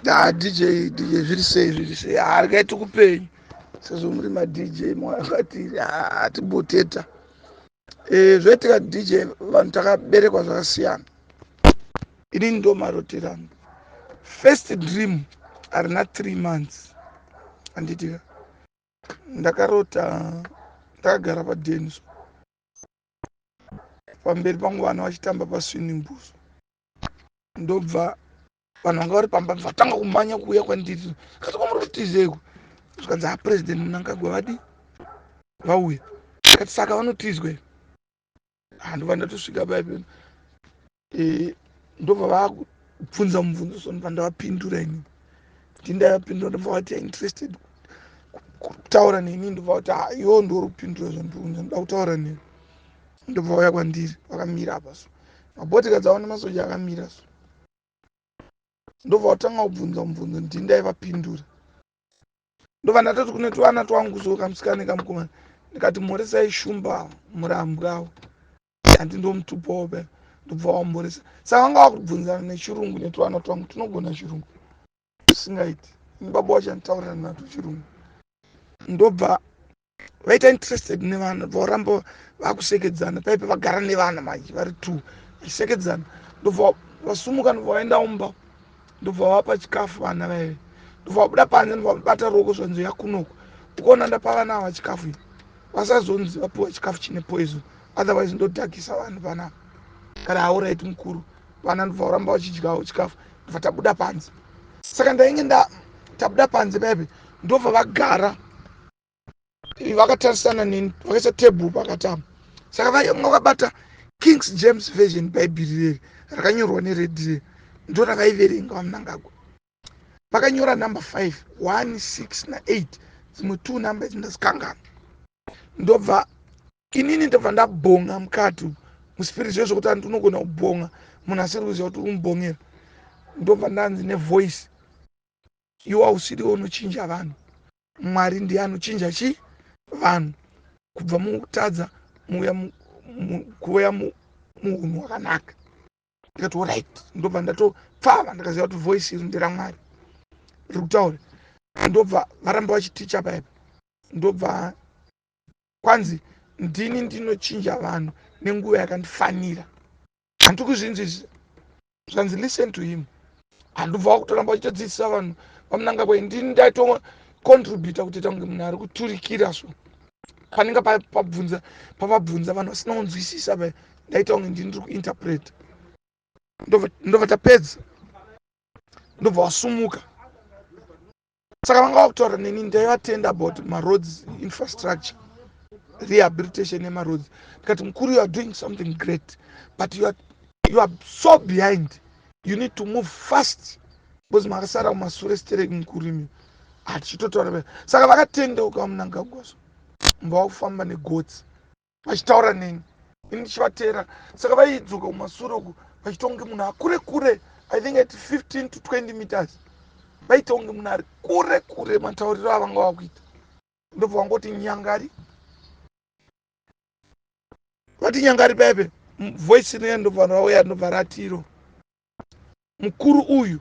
Ah, DJ, DJ, zviri sei, zviri sei? Ah, regai tikupenyu sezvo muri maDJ mwakatiri hatimboteta. Zvoitika DJ, vanhu takaberekwa zvakasiyana. Inini ndo marotero angu. First dream harina 3 months, handitika? Ndakarota ndakagara padheni, so pamberi pangu vana vachitamba paswimming pool. Ndobva vanhu vanga vari pamba vatanga kumhanya kuuya kwandiri. Kati, "Kwamuri kutizeiko?" Zvikanzi, "Ha, President Mnangagwa vadi vauya." Kati, "Saka vanotizwa here?" Handobva ndatosvika paipe, ndobva vakubvunza mubvunzo, so ndobva ndavapindura. Inini ndindavapindura, ndobva vati interested kutaura neni. Ndobva kuti, "Ah, iwo ndori kupindura zvandiri ndoda kutaura newe." Ndobva vauya kwandiri vakamira apa, so mabodyguards avo nemasoja akamira. So ndobva vatanga kubvunza mubvunzo, ndini ndaivapindura. Ndobva ndatoti kune tuvana twangu, so kamusikana nekamukomana, ndikati, "Mhoresai Shumba Murambwa." Handi ndomutupawo pa. Ndobva wamhoresa. Saka vanga vakubvunzana nechirungu netuvana twangu. Tinogona chirungu singaiti. Ini baba wacho anditaurira nato chirungu. Ndobva vaita interested nevana, voramba vakusekedzana paipe. Vagara nevana manje vari two vachisekedzana. Ndobva vasumuka, ndobva vaenda umba, ndobva vapa chikafu vana vaive. Ndobva vabuda panze, ndobva vabata ruoko, zvanzi, "Yakunoko ukaona ndapa vana ava chikafu iyi, vasazonzi vapiwa chikafu chine poison, otherwise ndodhakisa vanhu panapa." Kana, "Alright, mukuru." Vana ndobva varamba vachidyawo chikafu. Ndobva tabuda panze. Saka ndainge tabuda panze paipe, ndobva vagara vakatarisana neni, vakaisa tebhuru pakati apa. Saka vanga vakabata Kings James Version, Bhaibheri reri rakanyorwa nered reri, ndo ravaiverenga vaMnangagwa. Vakanyora number 5, 1, 6 na8, dzimwe two number idzi ndazikangana. Ndobva inini ndobva ndabhonga mukati muspirit, zvezvo kuti handi unogona kubhonga munhu asiri kuziva kuti uri mubhongera. Ndobva ndanzi nevoice, "Iwe hausiriwo unochinja vanhu, Mwari ndiye anochinja chi vanhu kubva mukutadza muuya kuuya muunhu hwakanaka." Ndikati, "Alright." Ndobva ndatopfava, ndakaziva kuti voice iri nderaMwari riri kutaura. Ndobva varamba vachiticha paipa. Ndobva kwanzi, "Ndini ndinochinja vanhu nenguva yakandifanira." Handiri kuzvinzwisisa. Zvanzi, "Listen to him." Handobva vakutoramba vachitodzidzisa vanhu vaMnangagwa. Ndini ndaitocontributa kutoita kunge munhu ari kuturikira. So panenge pabvunza, pavabvunza vanhu vasina kunzwisisa pa, ndaita kunge ndini ndiri kuinterpreta. Ndobva tapedza, ndobva wasumuka. Saka vanga vakutaura neni, ndaivatenda about maroads infrastructure, rehabilitation yemaroads. Ndikati, "Mukuru, you are doing something great, but you are so behind. You need to move fast because makasara kumasure stereki, mukuru imi." Hatichitotaura. Saka vakatendeuka vaMnangagwa, so mba vakufamba negotsi vachitaura neni, ini ndichivatera. Saka vaidzoka kumasure uku vachiita kunge munhu akure kure, I think at 15 to 20 meters. Vaita kunge munhu ari kure kure, matauriro avanga vakuita. Ndobva vangoti nyangari, vati nyangari paipe, voice riya ndobva rauya, ndobva ratiro, "Mukuru uyu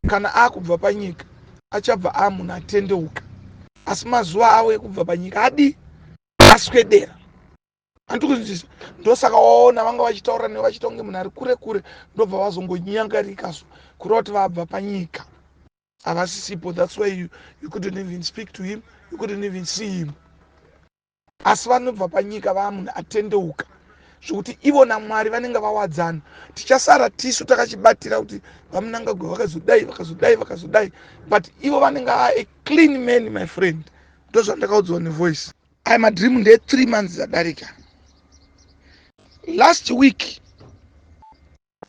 kana akubva panyika achabva amunhu atendeuka, asi mazuva avo ekubva panyika adi aswedera." Handiri kunzwisisa. Ndosaka waona vanga vachitaura newe vachiita kunge munhu ari kure kure, ndobva vazongonyangarika. So kureva kuti vabva panyika, havasisipo. That's why you couldn't even speak to him, you couldn't even see him. Asi vanobva panyika vaa munhu atendeuka, zvokuti ivo naMwari vanenge vawadzana. Tichasara tisu takachibatira kuti vaMnangagwa vakazodai, vakazodai, vakazodai, but ivo vanenge a clean man, my friend. Ndozvandakaudzwa nevoice. Aya madream ndeye 3 months adarika. Last week,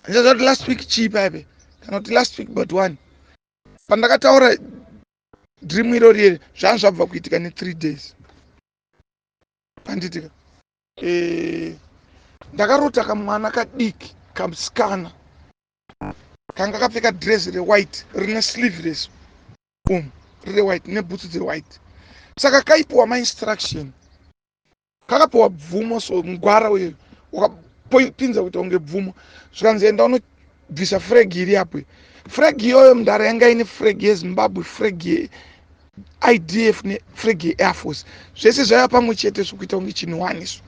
handichaziva kuti last week chii paipe, kana kuti last week but one, pandakataura dream irori iri, zvanga zvabva kuitika ne3 days panditika. Ndakarota kamwana kadiki kamusikana kanga kapfeka dress rewhite rine sleeveless, riri white, nebhutsu dzewhite. Saka kaipiwa mainstruction, kakapiwa bvumo. So mugwara uyu wakapinza kuita kunge bvumo. Zvikanzi, "Enda unobvisa flag iri apo." Flag iyoyo mudhara yanga ine flag yeZimbabwe, flag yeIDF neflag yeAir Force, zvese zvaiva pamwe chete zvokuita kunge chinhu waniso.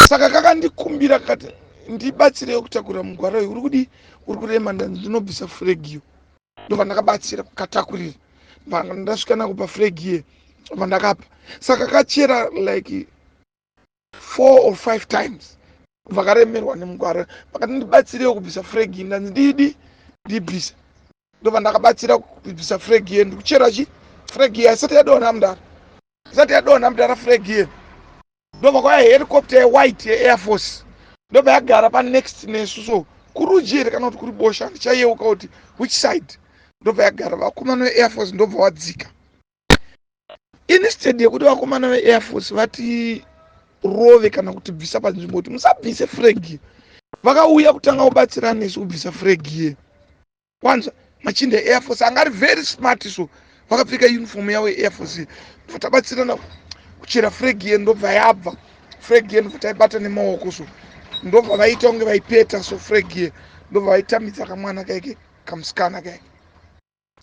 Saka kakandikumbira kakati ndibatsirewo kutakura mugwara uyu uri kudii, uri kurema, ndanzi ndinobvisa flag iyo. Ndobva ndakabatsira kukatakurira, ndasvika nako paflag iye, ndobva ndakapa. Saka kachera like 4 or 5 times, vakaremerwa nemugwara, vakati ndibatsirewo kubvisa flag iyi, ndanzi ndidi ndibvise. Ndobva ndakabatsira kubvisa flag iye, ndikuchera chi flag iye isati yadonha mudara, isati yadonha mudara flag iye. Ndobva kwaya helicopter yewhite yeAir Force, ndobva yagara panext nesu so kurudyi here kana kuti kuri bosha, handichayeuka kuti which side. Ndobva yagara, vakomana veAir Force ndobva wadzika. Instead yekuti vakomana veAir Force vati rove kana kuti bvisa panzvimbo, kuti musabvise flag, vakauya kutanga kubatsira nesu kubvisa flag iye. Kwanza machinda eAir Force anga ari very smart, so vakapfeka uniform yavo yeAir Force, ndobva tabatsirana kuchera flag iye. Ndobva yabva flag iye, ndobva taibata nemaoko so, ndobva vaita kunge vaipeta so flag iye, ndobva vaitambidza kamwana kaike, kamusikana kaike,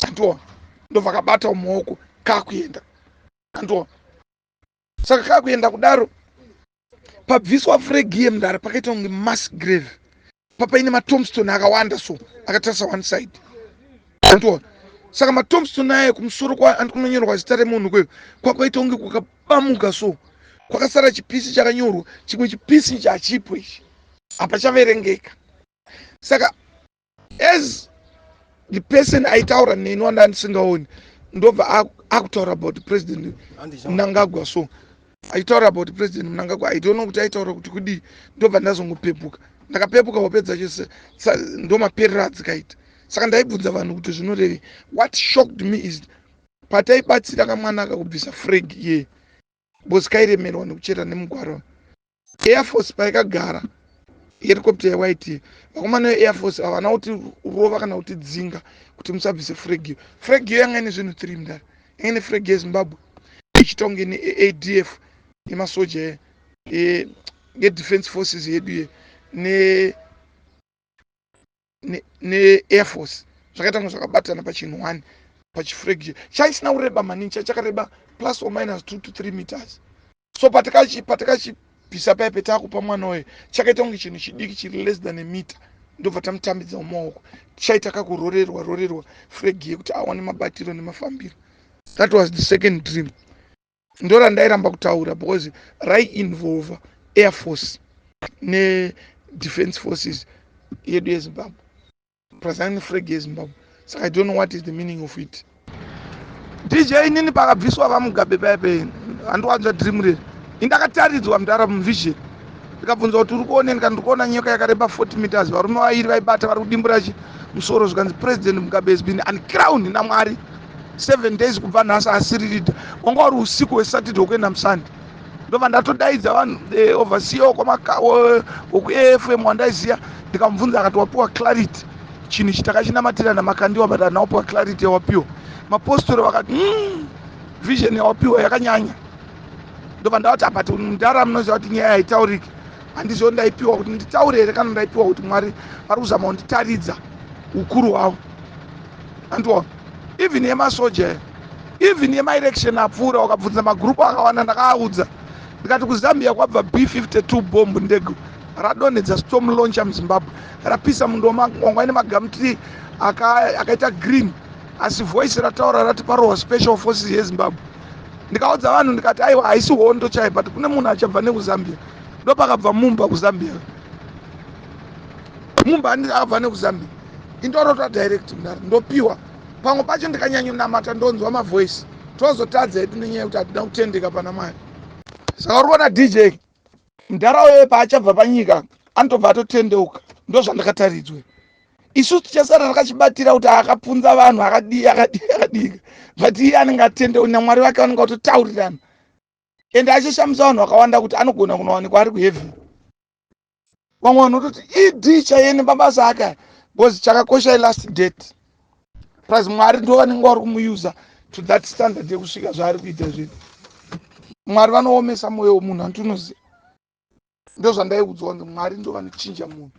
andiona, ndobva kabata mumaoko kakuenda, andiona. Saka kakuenda kudaro, pabviswa flag iye mudara pakaita kunge mass grave, papaine matombstone akawanda so akatarisa one side, andiona. Saka matombstone aya kumusoro kunonyorwa zita remunhu kweyo kwakaita kunge kwakabamuka, so kwakasara chipisi chakanyorwa, chimwe chipisi chachipo ichi hapachaverengeka. Saka as the person aitaura neni wanda ndisingaoni, ndobva akutaura about President Mnangagwa, so aitaura about President Mnangagwa, I don't know kuti aitaura kuti kudii. Ndobva ndazongopepuka, ndakapepuka hope dzacho ndo maperero adzikaita. Saka ndaibvunza vanhu kuti zvinorevei. What shocked me is pataibatsira kamwana aka kubvisa flag iye, because kairemerwa nekuchera nemugwaro, Air Force paikagara helicopter yewhite, vakomana veAir Force havana kuti rova kana kuti dzinga kuti musabvise flag iyo. Flag iyo yanga ine zvinhu 3 mudare, yanga ine flag yeZimbabwe ichiita kunge neADF yemasoja yedefense forces yedu ye neAir Force, zvakaita kunge zvakabatana pachinhu one pachiflag chaisina kureba maningi, chachakareba plus or minus 2 to 3 meters. So patakachibvisa paipe taakupa mwana uyu, chakaita kunge chinhu chidiki chiri less than a meter. Ndobva tamutambidza mumaoko, chaita kakurorerwa rorerwa flag yekuti awane mabatiro nemafambiro. That was the second dream, ndo randairamba kutaura because raiinvolva Air Force nedefense forces yedu yeZimbabwe plus ane flag yeZimbabwe. Saka I don't know what is the meaning of it. DJ, inini pakabviswa vaMugabe paipe, handiwanzva dream reri, indakataridzwa mudara muvision, ndikabvunzwa kuti uri kuoneni? Kana ndiri kuona nyoka yakareba 40 meters, varume vairi vaibata vari kudimbura musoro. Zvikanzi President Mugabe has been uncrowned naMwari, 7 days kubva nhasi asiri leader. Wanga uri usiku hweSaturday wekuenda muSunday. Ndobva ndatodaidza vanhu, overseer wekuAFM wandaiziya, ndikamubvunza, akati wapiwa clarity. Chinhu ichi takachinamatira namakandiwa, but handina kupiwa clarity yawapiwa. Mapostori vakati, vision yawapiwa yakanyanya." Ndobva ndavati, "But mudhara, munoziva kuti nyaya haitauriki. Handizivo ndaipiwa kuti nditaure here kana ndaipiwa kuti Mwari vari kuzama kunditaridza ukuru hwavo." Andiona even yemasoja, even yemaelection apfuura, wakabvunza magurupu akawanda, ndakaaudza ndikati kuZambia kwabva B52 bomb, ndege radonhedza storm launcher muZimbabwe, rapisa mundo wanga ine magumtree akaita green, asi voice rataura rati parohwa special forces yeZimbabwe. Ndikaudza vanhu ndikati, "Aiwa, haisi hondo chai, but kune munhu achabva nekuZambia." Ndopakabva Mumba kuZambia. Mumba akabva nekuZambia, indorota direct mudare, ndopiwa. Pamwe pacho ndikanyanyonamata ndonzwa mavoice, tozotadza hedu nenyaya yekuti hatina kutendeka pana Mwari. Saka uri kuona, DJ, mudhara paachabva panyika anotobva atotendeuka. Ndo zvandakataridzwe. Isu tichasara takachibatira kuti akapunza vanhu, akadii, akadii, akadii, but iye anenge atendeuka naMwari wake, vanenge vatotaurirana. Ende achishamisa vanhu vakawanda kuti anogona kunowanikwa ari kuheaven. Vamwe vanhu vototi ED chaiye nemabasa ake aya, because chakakosha ilast date, plus Mwari ndo vanenge vari kumuyuza to that standard yekusvika zvaari kuita zvinhu. Mwari vanoomesa mwoyo wemunhu, handinoziva. Ndo zvandaiudzwa kunzi Mwari ndo vanochinja munhu.